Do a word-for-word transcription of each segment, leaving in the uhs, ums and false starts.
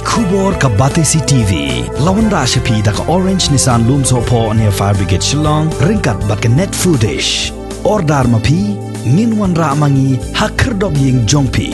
Khubor ka Batesi T V la wanrah sha phi da ka Orange Nissan Lumsohphoh near Fire Brigade Shillong ryngkat bad ka Net Foodish. Order ma phi, ngin wanrah ma ngi ha khyrdop ïing jong phi.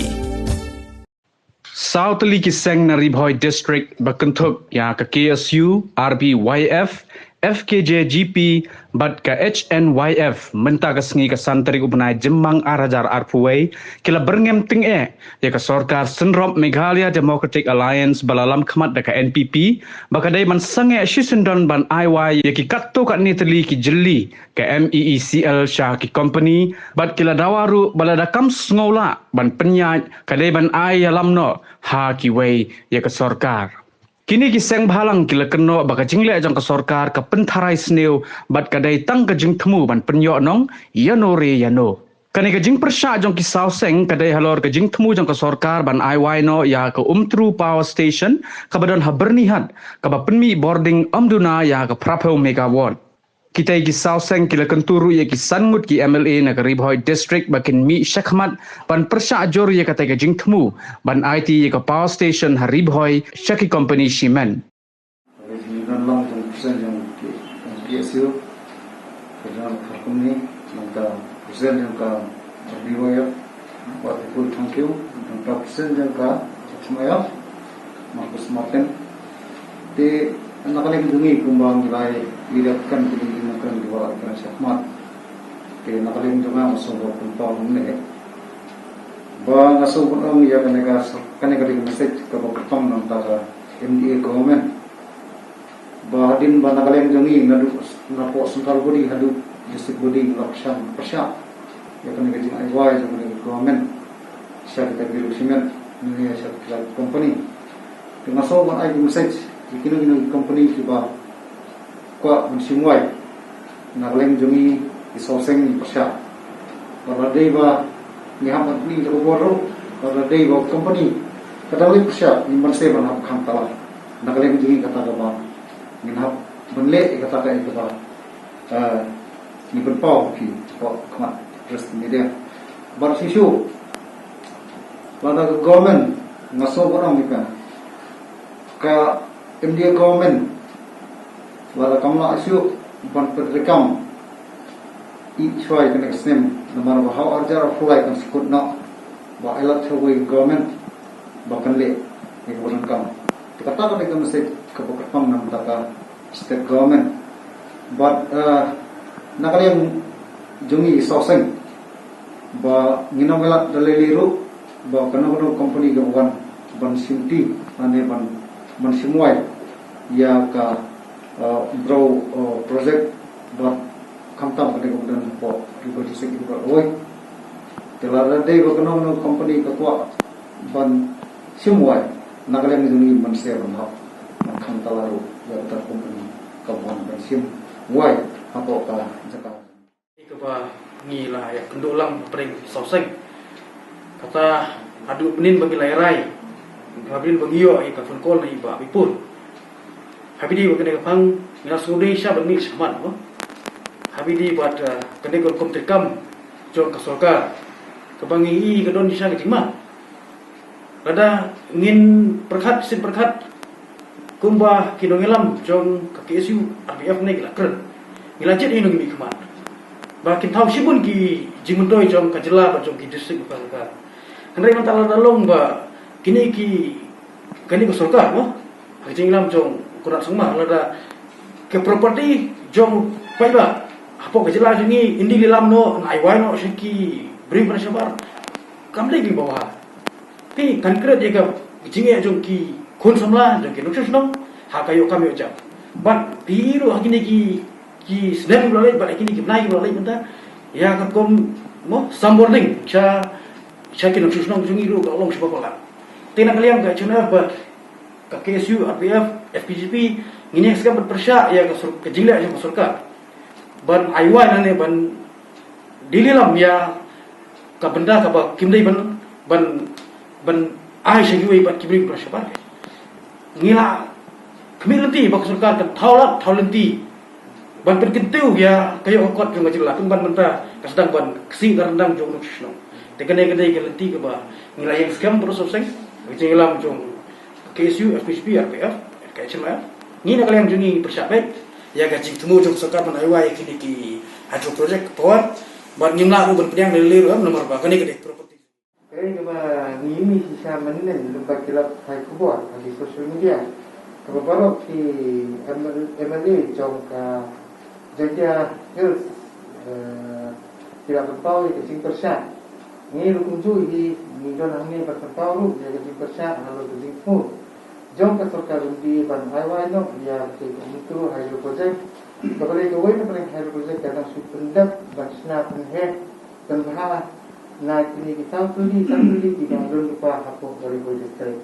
Saw tylli ki seng na Ri Bhoi District ba kynthup ïa ka K S U, R B Y F, F K J G P bad ka H N Y F mynta ka sngi ka san tarik u bnai Jymmang ar hajar arphew wei ki la byrngem tyngeh ïa ka sorkar synrop Meghalaya Democratic Alliance ba la lam khmat da ka N P P ba ka dei ban sangeh shisyndon ban ai wai ïa ki katto katne tylli ki jylli ka M E E C L sha ki kompani bad ki la dawa ruh ba lada kam sngew lah ban pynïaid ka dei ban ai ïalam noh ha kiwei ïa ka sorkar. Kine ki seng bhalang ki la kynnoh ba ka jingleh jong ka sorkar ka pyntharai sniew bad ka dei tang ka jingthmu ban pynïoh nong ïa no re ïa no. Kane ka jingpyrshah jong ki saw seng ka dei halor ka jingthmu jong ka sorkar ban ai wai noh ïa ka Umtru Power Station kaba don ha Byrnihat kaba pynmih bording ym duna ïa ka phraphew megawatt. Kita ki saw seng ki la kyntu ruh ïa ki san ngut ki M L A na ka Ri Bhoi District ba kin mih shakhmat ban pyrshah jur ïa kata ka jingthmu ban aiti ïa ka power station ha Ri Bhoi sha ki kompani shimen. Ngan lang jong president jong ki, jong P S U, president ka company, nangta president jong ka R B Y F, Wat People Thangkhiew, nangta president jong ka H M Y F, Marcus Martin. Te na ka liang jong ngi kumba ngi la ïa dep kan kine ki nongkren kiba la kren shakhmat. Te na ka liang jong nga nga sngewbha pynpaw hangne ba nga sngewbha ong ïa kane ka, kane ka dei ka message kaba kyrpang na ka bynta ka M D A government. Ba hadien ba na ka liang jong ngi naduh napoh central body haduh district body ngi la pyrshang pyrshah ïa kane ka jingai wai jong kane ka government sha kita ki riew shimet ne sha kita ki company. Te nga sngewbha ban ai ka message ïa kino kino ki company kiba kwah ban shim wai. Na ka liang jong ngi ki saw seng ngi pyrshah. Ba la dei ba ngi hap ban plie ïa ka bor ruh, ba la dei ba company ka dang leit pyrshah, ngim banse ban hap kham tala. Na ka liang jong ngi kata kaba ngin hap ban leh ïa kata ka, ïa kaba, eh, ngi pynpaw ha phi ha khmat press media. Bad shisha lada ka government, nga sngewbha ban ong ïa ka, ka M D A government lada kam lah shuh ban pyntreikam, i shuwa ïa kane ka snem, namar ba ha u ar hajar arphew lai kan shu kut noh ba ai lad sha kawei ka government ba kan leh ïa kaba donkam. Te kata ka dei ka message kaba kyrpang na ka bynta ka state government. Bad, eh, na ka liang jong ngi ki saw seng ba ngin ym lad da lei lei ruh ba kano kano company kaba wan ban shim ti lane ban, ban shim wai ïa ka, uh, Umtru, uh, project bad khamtam kane kaba don hapoh Ri Bhoi District kaba oi. Te lada dei ba kano kano company ka kwah ban shim wai, na ka liang jong ngi ngim banse ban hap ban kham tala ruh ïa kata ka company kaba wan ban shim wai hapoh ka jaka. Kaba ngi la ïakynduh lang hapdeng ki saw seng. Kata haduh mynnin ba ngi la ïarai, haduh mynnin ba ngi ïoh ïa ka phone call na i Bah Bipul. Haba ïadei bad kane ka phang ngi la sngewdei sha ban mih shakhmat mo. Haba ïadei bad, eh, kane ka rukom treikam jong ka sorkar kaba ngi i ka don shisha ka jingma. Lada ngin pyrkhat shisien pyrkhat kumba ki nongïalam jong ka K S U R B F ne ki la kren, ngi la jied ïa ngi mih khmat ba kin thaw shibun ki jingmyntoi jong ka jylla bad jong ki district bad ka. Hynrei mynta lada long ba kine ki, kane ka sorkar mo, ha ka jingïalam jong u Conrad Sangma, lada ka property jong u paidbah hapoh ka jylla jong ngi, ynda ki lam noh, ngan ai wai noh sha ki briew ba na shabar. Kam dei ki ba wah. Te kan kret ïa ka jingeh jong ki khun samla, jong ki nongshong shnong ha ka ïoh kam ïoh jam. Bad te ruh ha kine ki, ki snem ba la leit bad ha kine ki bnai ba la leit mynta, ïa ka rukom mo, sambording sha, sha ki nongshong shnong jong ngi ruh ka long shibun palat. Te na ka liang ka H N F bad ka K S U, R B F, F K J P, ngin ïa skhem ban pyrshah ïa ka sur-, ka jingleh jong ka sorkar ban ai wai lane ban dei lam ïa ka bynta kaba kim dei ban, ban, ban ai sha kiwei pat ki briew ba na shabar. Ngi la khmih lynti ba ka sorkar kan thaw lad thaw lynti ban pynkyntiew ïa ka ïoh ka kot jong ka jylla, pynban mynta ka sdang ban ksih ka ryndang jong u nongshong shnong. Te kane ka dei ka lynti kaba ngi la ïeng skhem bad u sawseng, ka jingïalam jong ka K S U, F P H P, R P F, K H M F. Ngi na ka liang jong ngi pyrshah beit ïa ka jingthmu jong sorkar ban ai wai ïa kine ki hydro project power. Bad ngim lah ruh ban pdiang lei lei ruh em namar ba kane ka dei property. Kaei kaba ngi ïohi shisha mynnin lyngba ki lad pathai khubor ha ki social media, kaba baroh ki M L A jong ka Jaintia Hills, eh, ki la pynpaw ïa ka jingpyrshah. Ngi ruh kumjuh hi ngi don hangne ban pynpaw ruh ïa ka jingpyrshah halor ka jingthmu jong ka sorkar lynti ban ai wai noh ïa ka Umtur Hydro Project. Kaba dei kawei na pdeng hydro project ka dang shu pyndep ban shna pynheh pynbha na kine ki saw tylli, saw tylli kiba don lypa hapoh ka Ri Bhoi District.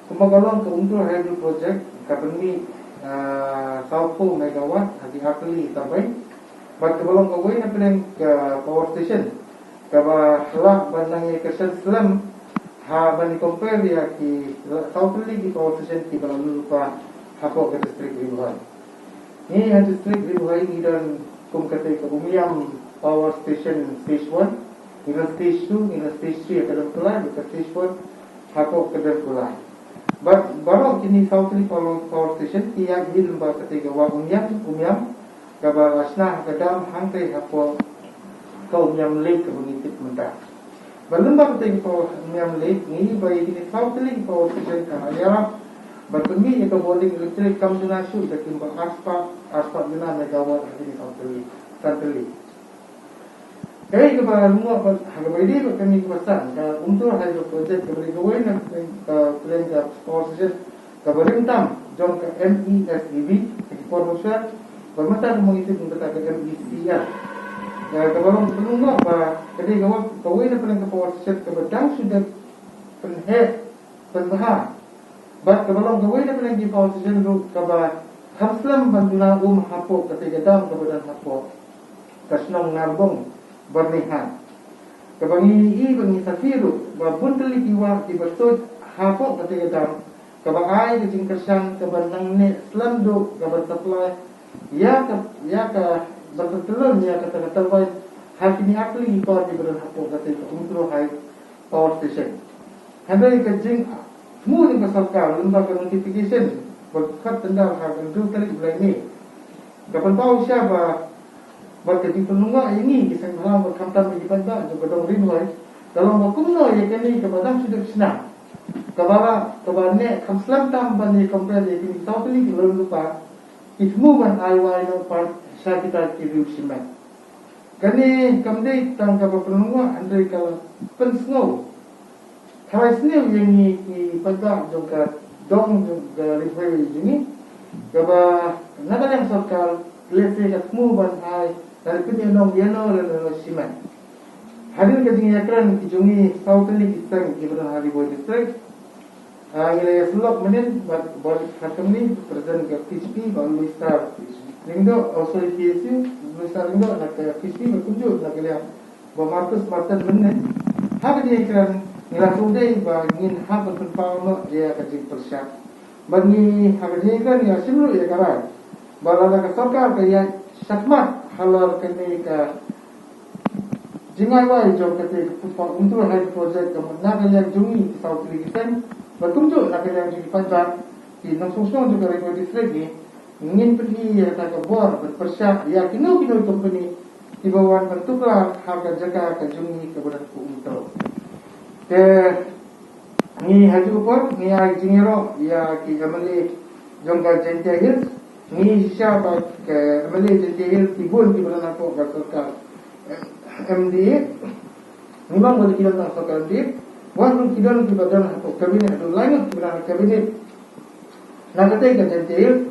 Kumba ka long, ka Umtur Hydro Project ka pynmih, ah, sawphew megawatt ha ki artylli ki tabeng. Bad kaba long kawei na pdeng ka power station kaba lah ban nang ïa kyrshan slem ha ban ïa compare ïa ki saw tylli ki power station kiba la don lypa hapoh ka district Ri Bhoi. Ngi ha district Ri Bhoi ngi don kum kata ka Umiam Power Station Stage one, ngi don Stage two, ngi don Stage three ha Kdem Kulai, bad ka Stage four hapoh Kdem Kulai. Bad baroh kine saw tylli power, power station ki ïaid hi lyngba kata ka wah Umiam, Umiam, kaba la shna ha ka dam hangtei hapoh ka Umiam Lake kaba ngi tip mynta. Bad lyngba kata ka Umiam Lake ngi ïohi ba ïa kine saw tylli ki power station ka la ïarap ban pynmih ïa ka bording electric kam duna shuh da kumba arspah, arspah duna megawatt ha kine saw tylli, san tylli. Kaei kaba ngi ïohi ba ha kaba ïadei bad kane kaba san, ka Umtur Hydro Project kaba dei kawei na ka pdeng ka power station kaba rim tam jong ka M E S E B ha ki por mynshuwa, bad mynta ka mynta ka M E C L. Ka, kaba long, kaba long ba ka dei kawei, kawei na pdeng ka power station kaba dang shu dep pynheh pynbha. Bad kaba long kawei na pdeng ki power station ruh kaba kham slem ban duna um hapoh kata ka dam kaba don hapoh ka shnong Narbong, Byrnihat. Kaba ngi ïohi bad ngi sakhi ruh ba bun tylli ki wah kiba tuid hapoh kata ka dam kaba ai ka jingkyrshan kaba nang neh slem duh kaba supply ïa ka, ïa ka, ban pyntyllun ïa kata ka turbine ha kine artylli ki kor kiba don hapoh kata ka Umtur Hydro Power Station. Hynrei ka jingthmu jong ka sorkar lyngba ka notification ba khot tender ha ka hynriew tarik u Blei Mei, ka pynpaw shisha ba bad ka jingpynlyngngoh ïa ngi ki seng bhalang bad khamtam ïa ki paidbah jong ka dong Ri Bhoi, ka long ba kumno ïa kane kaba dang shu dep shna, kaba la, kaba neh kham slem tam ban ïa compare ïa kine ki saw tylli kiba la don lypa, ki thmu ban ai wai noh pat sha kita ki riew shimet. Kane kam dei tang kaba pynlyngngoh hynrei ka la pynsngew tharai sniew ïa ngi ki paidbah jong ka dong jong ka Ri Bhoi jong ngi, kaba na ka liang sorkar lehse ka thmu ban ai lane pynïaid noh ïano lane ïano shimet. Hadien ka jingïakren ki jong ngi saw tylli ki seng kiba don ha Ri Bhoi District, ah, ngi la ïasyllok mynnin bad Bah Khatkhemni, President ka P H P, Bah Louis Star Lyngdoh, oh sorry, P S U, Louis Star Lyngdoh na ka P H P, bad kumjuh na ka liang Bah Marcus Martin mynnin. Ha ka jingïakren ngi la sngewdei ba ngin hap ban pynpaw noh ïa ka jingpyrshah. Bad ngi ha ka jingïakren ngi la shim ruh ïa ka rai ba lada ka sorkar ka ïaid shakhmat halor kane ka jingai wai jong kata ka Umtur Hydro Project, ka mut na ka liang jong ngi ki saw tylli ki seng bad kumjuh na ka liang jong ki paidbah ki nongshong shnong jong ka Ri Bhoi District ngi, ngin pyni ïa kata ka bor ban pyrshah ïa kino kino ki company kiba wan ban tuklar ha ka jaka ka jong ngi kaba don ha Umtur. Te ngi ha kajuh ka por ngi ai jingïaroh ïa ki M L A jong ka Jaintia Hills. Ngi shisha ba ki M L A Jaintia Hills ki bun kiba don hapoh ka sorkar M D A. Ngi ong ba ki don ha sorkar M D A, wat ruh ki don kiba don hapoh kabinet, haduh lai ngut kiba don ha kabinet. Na kata ka Jaintia Hills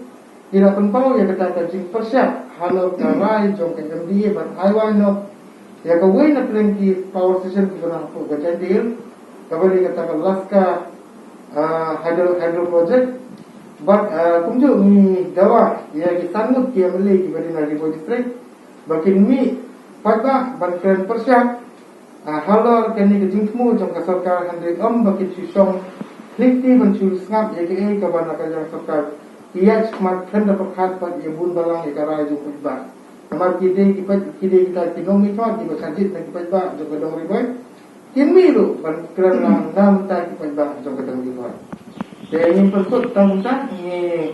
ki la pynpaw ïa kata ka jingpyrshah halor ka rai jong ka M D A ban ai wai noh ïa kawei na pdeng ki power station kiba don hapoh ka Jaintia Hills, kaba dei kata ka Laska, ah, hydro, hydro project. Bad, ah, kumjuh ngi dawa ïa ki san ngut ki M L A kiba dei na Ri Bhoi District ba kin mih paidbah ban kren pyrshah ah, halor kane ka jingthmu jong ka sorkar, hynrei ym ba kin shu shong khlieh kti ban shu sngap ïa kaei kaba na ka liang sorkar ki ïaid shakhmat khlem da pyrkhat pat ïa bun balang ïa ka rai jong paidbah. Namar ki dei ki paid, ki dei kita ki nongmihkhmat kiba shah jied na ki paidbah jong ka dong Ri Bhoi. Kin mih ruh ban kren lang na bynta ki paidbah jong ka dong Ri Bhoi. Te ngim pat kut tang kumta, ngi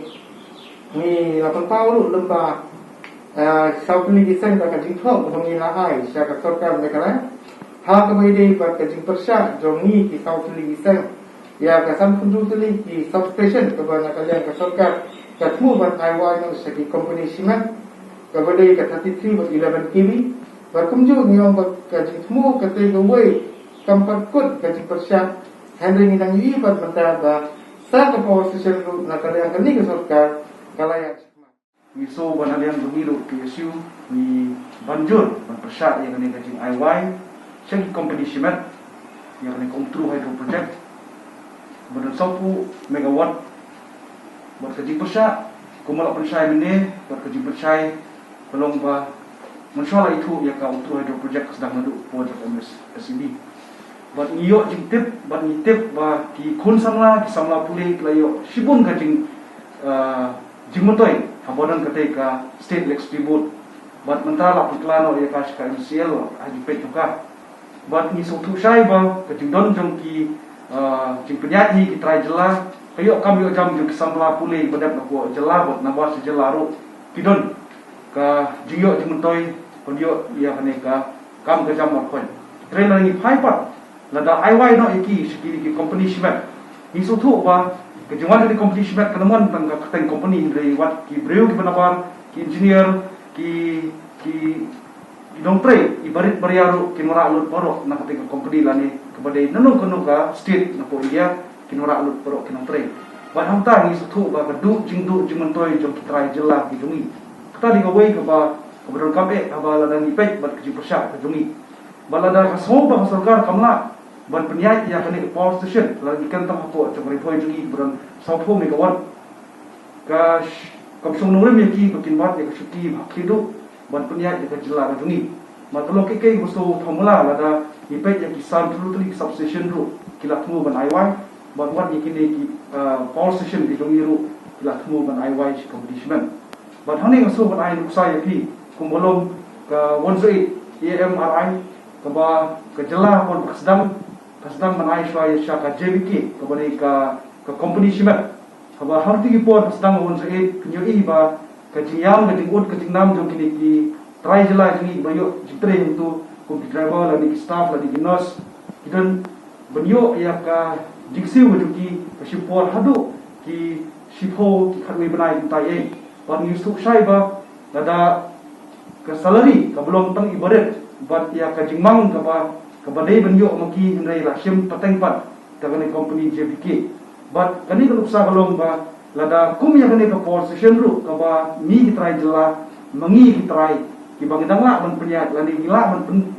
ngi la pynpaw ruh lem ba, eh, saw tylli ki seng da ka jingthoh kaba ngi la ai sha ka sorkar Meghalaya ha kaba ïadei bad ka jingpyrshah jong ngi ki saw tylli ki seng ïa ka sanphew tylli ki substation kaba na ka liang ka sorkar ka thmu ban ai wai noh sha ki company cement kaba dei ka thirty-three bad eleven K V. Bad kumjuh ngi ong ba ka jingthmu kata kawei kam pat kut ka jingpyrshah, hynrei ngi nang ïohi bad mynta ba sa ka power station ruh na ka liang kane ka sorkar ka la ïaid shakhmat. Ngi sngewbha na liang jong ngi ruh K S U ngi ban jur ban pyrshah ïa kane ka jingai wai sha ki company cement ïa kane ka Umtru Hydro Project ba don sawphew megawatt. Bad ka jingpyrshah kumba la pynshai mynne, bad ka jingpynshai ka long ba mynshuwa la ithuh ïa ka Umtru Hydro Project ka sdang naduh por jong ka M S S E B. Bad ngi ïoh jingtip, bad ngi tip ba ki khun samla, ki samla pule ki la ïoh shibun ka jing, ah, jingmyntoi haba don katei ka State Electricity Board. Bad mynta la pynkylla noh ïa ka sha ka M C L ha jingpeit jong ka. Bad ngi sngewthuh shai ba ka jingdon jong ki, ah, jingpynïaid hi ki trai jylla ka ïoh kam ïoh jam jong ki samla pule ba dep na ka jylla bad na baroh shi jylla ruh ki don ka jingïoh jingmyntoi ban ïoh ïa kane ka kam ka jam markhongthait. Hynrei lada ngi phai pat, lada ai wai noh ïa ki sha kine ki company cement, ngi sngewthuh ba ka jingwan kane ka company cement kam wan tang ka kyrteng company, hynrei wat ki briew kiba nabar, ki engineer, ki, ki, ki nongtrei, i barit baria ruh kin wanrah lut baroh na katei ka company lane kaba dei na kano kano ka state na ka India, kin wanrah lut baroh ki nongtrei. Bad hangta ngi sngewthuh ba ka duh jingduh jingmyntoi jong ki trai jylla ki jong ngi. Kata dei kawei kaba, kaba donkam eh haba lada ngi peit bad ka jingpyrshah ka jong ngi. Bad lada ka sngewbha ka sorkar kam lah ban pynïaid ïa kane ka power station, lada ngi kynmaw hapoh jong ka Ri Bhoi jong ngi ba don sawphew megawatt, ka sh-, kam shong nongrim ïa ki ba kin wad ïa ka shuki ba khlieh duh ban pynïaid ïa ka jylla ka jong ngi. Bad ka long kiei kiei ba sngewthuh mula lada ngi peit ïa ki san tylli tylli ki substation ruh ki la thmu ban ai wai, bad wat ïa kine ki, ah, power station ki jong ngi ruh ki la thmu ban ai wai sha ka company cement. Bad hangne nga sngewbha ban ai nuksa ïa phi kumba long ka one zero eight A M R I kaba ka jylla ka sdang, ka sdang ban ai shuwa ïa sha ka J V K kaba dei ka, ka company cement. Haba ha kine ki por ka sdang one zero eight, phin ïohi ba ka jingïam, ka jingud, ka jingnam jong kine ki trai jylla jong ngi ba ïoh jingtrei hangto kum ki driver lane ki staff lane ki nurse, ki don ban ïoh ïa ka jingsiew ka jong ki ka shim por haduh ki shiphew ki khatwei bnai kumta ei. Bad ngi sngewthuh shai ba lada ka salary kaba long tang i barit bad ïa ka jingmang kaba, kaba dei ban ïoh ma ki, hynrei la shim pateng pat da kane company J V K. Bad kane ka nuksa ka long ba lada kum ïa kane ka power station ruh kaba ngi ki trai jylla, ma ngi ki trai kiba ngi dang lah ban pynïaid lane ngi lah ban pyn-,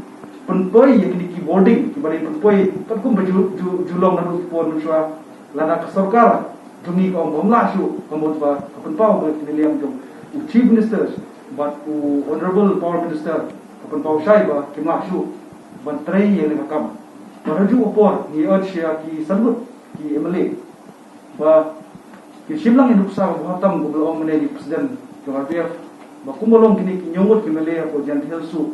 pynpoi ïa kine ki bording kiba dei pynpoi katkum ba ju, ju, ju long naduh ki por mynshuwa. Lada ka sorkar jong ngi ka ong ba ym lah shuh, ka mut ba ka pynpaw ba ki liang jong u Chief Minister bad u Honorable Power Minister, ka pynpaw shai ba kim lah shuh ban trei ïa kane ka kam. Bad ha kajuh ka por ngi urge ïa ki san ngut ki M L A ba kin shim lang ïa ka nuksa kaba ha tam kaba la ong mynne da u President jong R B F ba kumba long kine ki hynñiew ngut ki M L A hapoh Jaintia Hills ruh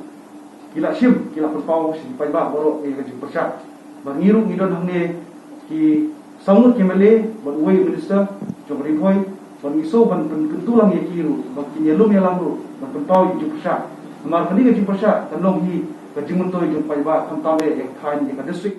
ki la shim, ki la pynpaw sha ki paidbah baroh ïa ka jingpyrshah. Bad ngi ruh ngi don hangne ki saw ngut ki M L A bad uwei u minister jong ka Ri Bhoi, bad ngi sngewbha ban pynkyntu lang ïa ki ruh ba kin ïalum ïalam ruh ban pynpaw ïa ka jingpyrshah. Namar kane ka jingpyrshah kan long hi ka jingmyntoi jong paidbah, khamtam eh ïa ka thaiñ, ïa ka district.